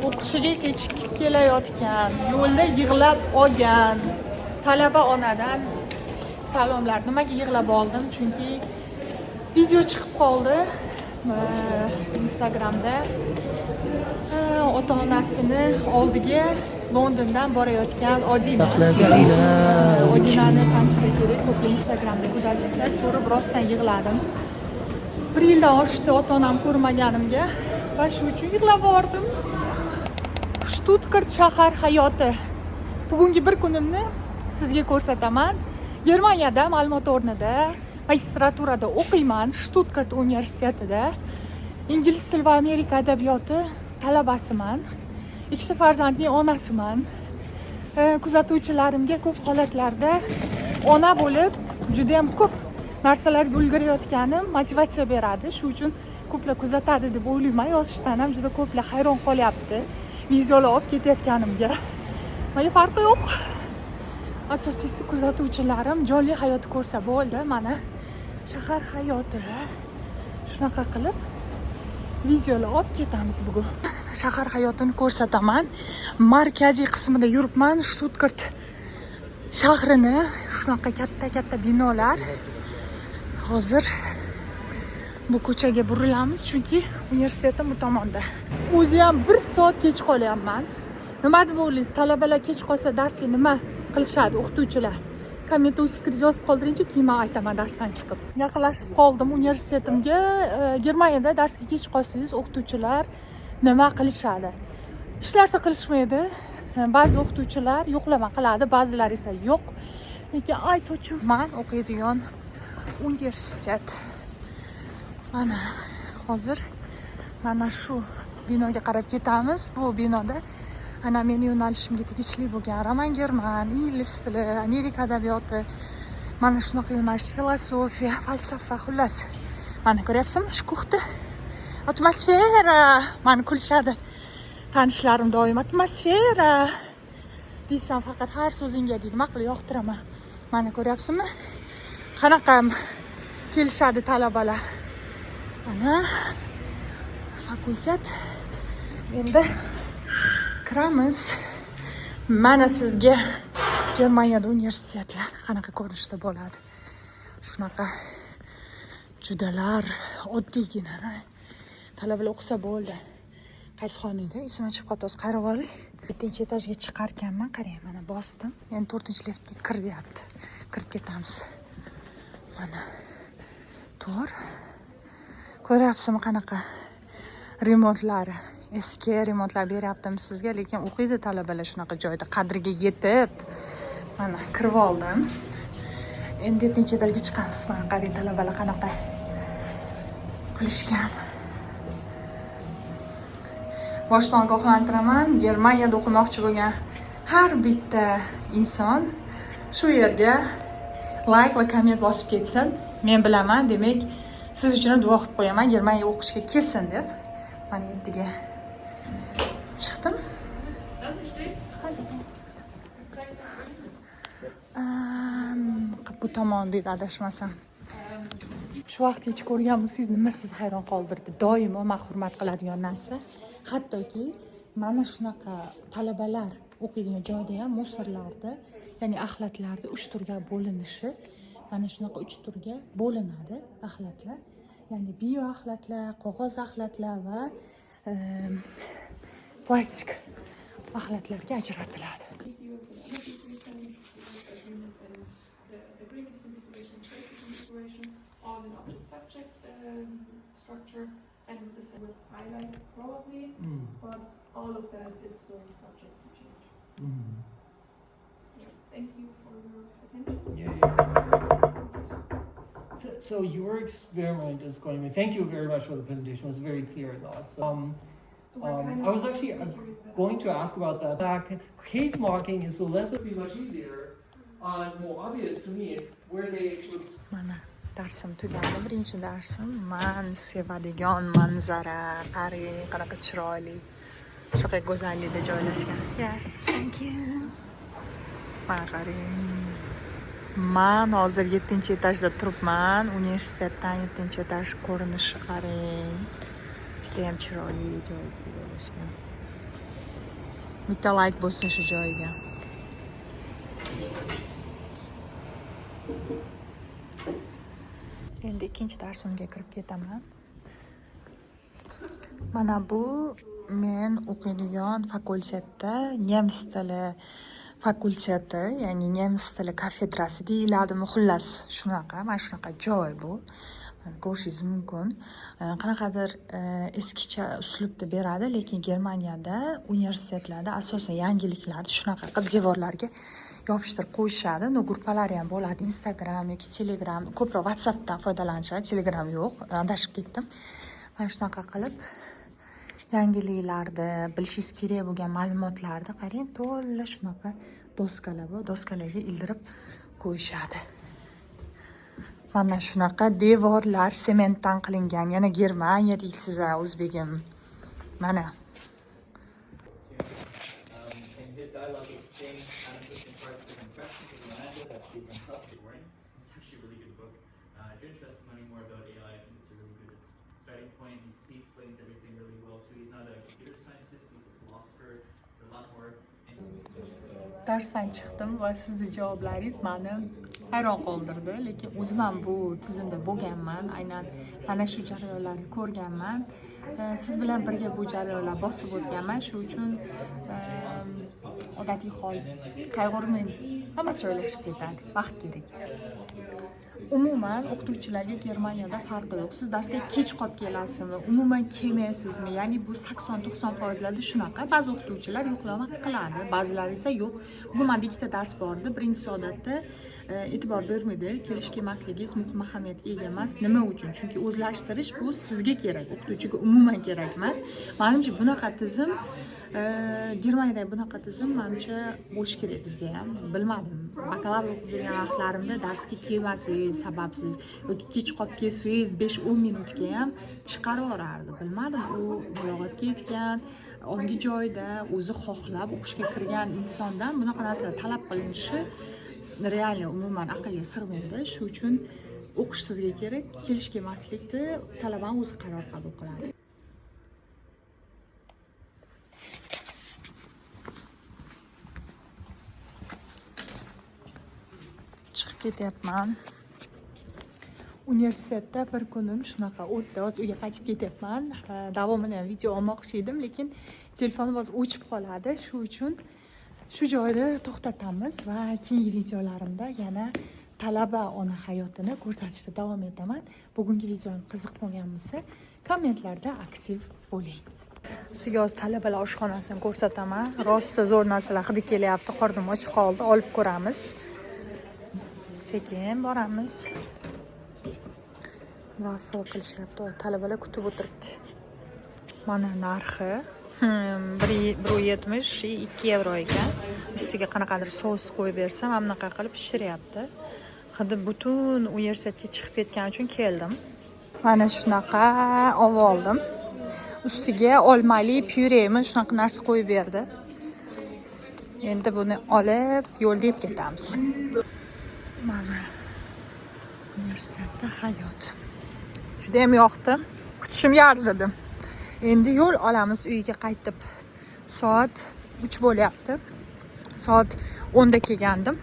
O'qishiga kechikib kelayotgan, yo'lda yig'lab olgan talaba onadan salomlar. Nimaga yig'lab oldim? Chunki video chiqib qoldi Instagramda. Ota onasini oldiga Londondan borayotgan Odina. Odinani tanishsa kerak, ko'plar Instagramda kuzatishsa, ko'rib rostdan yig'ladim. Bir yildan oshdi ota onam ko'rmaganimga va shu uchun yig'lab yubordim. Shtutgart shahar hayoti. Bugungi bir kunimni sizga ko'rsataman. Germaniyada ma'lumot o'rnida magistraturada o'qiyman, Shtutgart universitetida. Ingliz tili va Amerika adabiyoti talabasiman. Ikkita farzandning onasiman. Kuzatuvchilarimga ko'p holatlarda ona bo'lib juda ham ko'p narsalarga ulgurayotganim motivatsiya beradi. Shu uchun ko'plar kuzatadi deb o'ylayman. Yozishdan ham juda ko'plar hayron qolyapti, videolar olib ketayotganimga. Manga farqi yo'q. Asosiysi, kuzatuvchilarim jonli hayot ko'rsa bo'ldi. Mana shahar hayoti. Shunaqa qilib videolar olib ketamiz bugun. Shahar hayotini ko'rsataman. Markaziy qismida yuribman Shtutgart shahrini. Shunaqa katta katta binolar. Hozir bu ko'chaga burilamiz, chunki universitetim bu tomonda. O'zi ham bir soat kech qolyapman. Nima deb o'ylaysiz, talabalar kech qolsa darsga nima qilishadi o'qituvchilar? Kommentda o'z fikringizni yozib qoldiringchi, keyin man aytaman darsdan chiqib. Yaqinlashib qoldim universitetimga. Germaniyada darsga kech qolsangiz, o'qituvchilar nima qilishadi? Hech narsa qilishmaydi. Ba'zi o'qituvchilar yo'qlama qiladi, ba'zilari esa yo'q. Lekin ay, sochim. Man o'qiydigan universitet. Mana hozir mana shu binoga qarab ketamiz. Bu binoda ana meni yo'nalishimga tegishli bo'lgan roman german, ingliz tili, Amerika adabiyoti, mana shunaqa yo'nalish, filosofiya, falsafa, xullas. Mana ko'ryapsizmi shu kuxta? Atmosfera. Mani kulishadi tanishlarim doim, atmosfera deysam faqat har so'zingga deydi. Nima qilib yoqtiraman. Mana ko'ryapsizmi, qanaqa kelishadi talabalar. Mana fakultet. Endi kiramiz. Mana sizga Germaniyada universitetlar qanaqa ko'rinishda bo'ladi. Shunaqa judalar oddiygina. Talabalar o'qisa bo'ldi. Qaysi xonada esimdan chiqib qolibdi, hozir qarab olay. Yettinchi etajga chiqarkanman, qarang, mana bosdim. Endi to'rtinchi liftga kir deyapti. Kirib ketamiz. Mana to'g'ri. Ko'ryapsizmi, qanaqa remontlari? Eski remontlar beryaptim sizga, lekin o'qiydi talabalar shunaqa joyda qadriga yetib. Mana kirib oldim. Endi yettinchi etajga chiqamiz. Mana qarang, talabalar qanaqa qilishgan. Boshdan ogohlantiraman, Germaniyada o'qimoqchi bo'lgan har bitta inson shu yerga layk va komment bosib ketsin. Men bilaman, demak, siz uchun ham duo qilib qo'yaman, Germaniyaga o'qishga kelsin deb. Mana yettiga chiqdim. Bu tomon deydi, adashmasam. Shu vaqtgacha ko'rgan bo'lsangiz, nima sizni hayron qoldirdi? Doimo man hurmat qiladigan narsa, hattoki mana shunaqa talabalar o'qiydigan joyda ham мусор larda, ya'ni axlatlarni uch turga bo'linishi. Mana shunaqa uch turga bo'linadi axlatlar, ya'ni bio axlatlar, qog'oz axlatlar va plastik axlatlarga ajratiladi. Use an energy sense, agreement and the agreement disambiguation, trace disambiguation on an object subject structure, and with this would highlight probably, but all of that is still subject to change. Yeah. Thank you for your attention. Yeah. So your experiment is going. Thank you very much for the presentation. It was very clear thoughts. So we're kind of I was actually figuring that going to ask about that. Back, case marking is less be much easier and more obvious to me where they would Mana darsim tugadi, birinchi darsim. Man sevadigan manzara, qarang, qanaqa chiroyli, shunaqa go'zallikda joylashgan. Yeah, thank you. Mana qarang, man hozir yettinchi etajda turibman. Universitetdan yettinchi etaj ko'rinishi, qarang, judayam chiroyli joyda joylashgan. Bitta like bo'lsin shu joyiga. Endi ikkinchi darsimga kirib ketaman. Mana bu men o'qiydigan fakultetda nemis tili fakulteti, ya'ni nemis tili kafedrasi deyiladimi, xullas shunaqa, mana shunaqa joy bu. Mana ko'rishingiz mumkin. Qanaqadir eskicha uslubda beradi, lekin Germaniyada universitetlarda asosan yangiliklarni shunaqa qilib devorlarga yopishtirib qo'yishadi. No gruppalari ham bo'ladi, Instagram yoki Telegram, ko'proq WhatsAppdan foydalanishadi, Telegram yo'q, adashib ketdim. Mana shunaqa qilib yangiliklarni, bilishingiz kerak bo'lgan ma'lumotlarni qarang, to'la shunaqa doskalar bor, doskalarga ildirib qo'yishadi. Mana shunaqa devorlar sementdan qilingan. Yana Germaniya deysiz, o'zbegim. Mana. In his dialogue exchange, Adam imparts his impression to Miranda that she's untrustworthy. It's actually a really good book. If you're interested in learning more about AI, I think it's a really good starting point. He explains everything really well too. He's not a computer scientist, he's a philosopher. It's a lot more. Darsdan chiqdim va sizni javoblaringiz meni hayron qoldirdi, lekin o'zim ham bu tizimda bo'lganman, aynan mana shu jarayonlarni ko'rganman. Siz bilan birga bu jarayonlar bosib o'tganman, shu uchun odatiy hol, qayg'urmang, hammasi joylashib ketadi, vaqt kerak. Umuman o'qituvchilarga Germaniyada farqi yo'q. Siz darsga kech qolib kelasizmi, umuman kelmaysizmi? Ya'ni bu 80-90%larda shunaqa. Ba'zi o'qituvchilar yo'qlama qiladi, ba'zilari esa yo'q. Bugun menda ikkita dars bor edi. Birinchisi odatda e'tibor bermaydi, kelish kelmasligingiz muhim ahamiyatga ega emas. Nima uchun? Chunki o'zlashtirish bu sizga kerak, o'qituvchiga umuman kerak emas. Menimcha bunaqa tizim, Germaniyada bunaqa tizim menimcha bo'lishi kerak bizda ham. Bilmadim. Bakalavr o'qib yurgan vaqtlarimda darsga kelmasangiz sababsiz yoki kech qolib kelsangiz 5-10 minutga ham chiqarib yuborardi. Bilmadim, u balog'atga yetgan, ongi joyda o'zi xohlab o'qishga kirgan insondan bunaqa narsalar talab qilinishi real umuman aqlga sig'maydi. Shu uchun o'qish sizga kerak, kelish kelmaslikni talabani o'zi qaror qabul qiladi. Chiqib ketyapman. Universitetda bir kunim shunaqa o'tdi. Hozir uyga qaytib ketyapman. Davomini ham video olmoqchi edim, lekin telefonim hozir o'chib qoladi. Shu uchun shu joyda to'xtatamiz va keyingi videolarimda yana talaba ona hayotini ko'rsatishda davom etaman. Bugungi videom qiziq bo'lgan bo'lsa, kommentlarda aktiv bo'ling. Sizga hozir talabalar oshxonasini ko'rsataman. Rosa zo'r narsalar hidi kelyapti, qornim och qoldi, olib ko'ramiz. Sekin boramiz. Vafo qilishyapti, talabalar kutib o'tiribdi. Mana narxi 1,70 2 yevro ekan. Ustiga qanaqadir sous qo'yib bersam, mana bunaqa qilib pishiryapti. Hidi butun universitetga chiqib ketgani uchun keldim. Mana shunaqa olib oldim. Ustiga olmali pyuremi shunaqa narsa qo'yib berdi. Endi buni olib yo'lda yeb ketamiz. Mana universitetda hayot. Juda ham yoqdi. Kutishimga arzidi. Endi yo'l olamiz uyga qaytib. Soat 3 bo'lyapti. Soat 10 da kelgandim.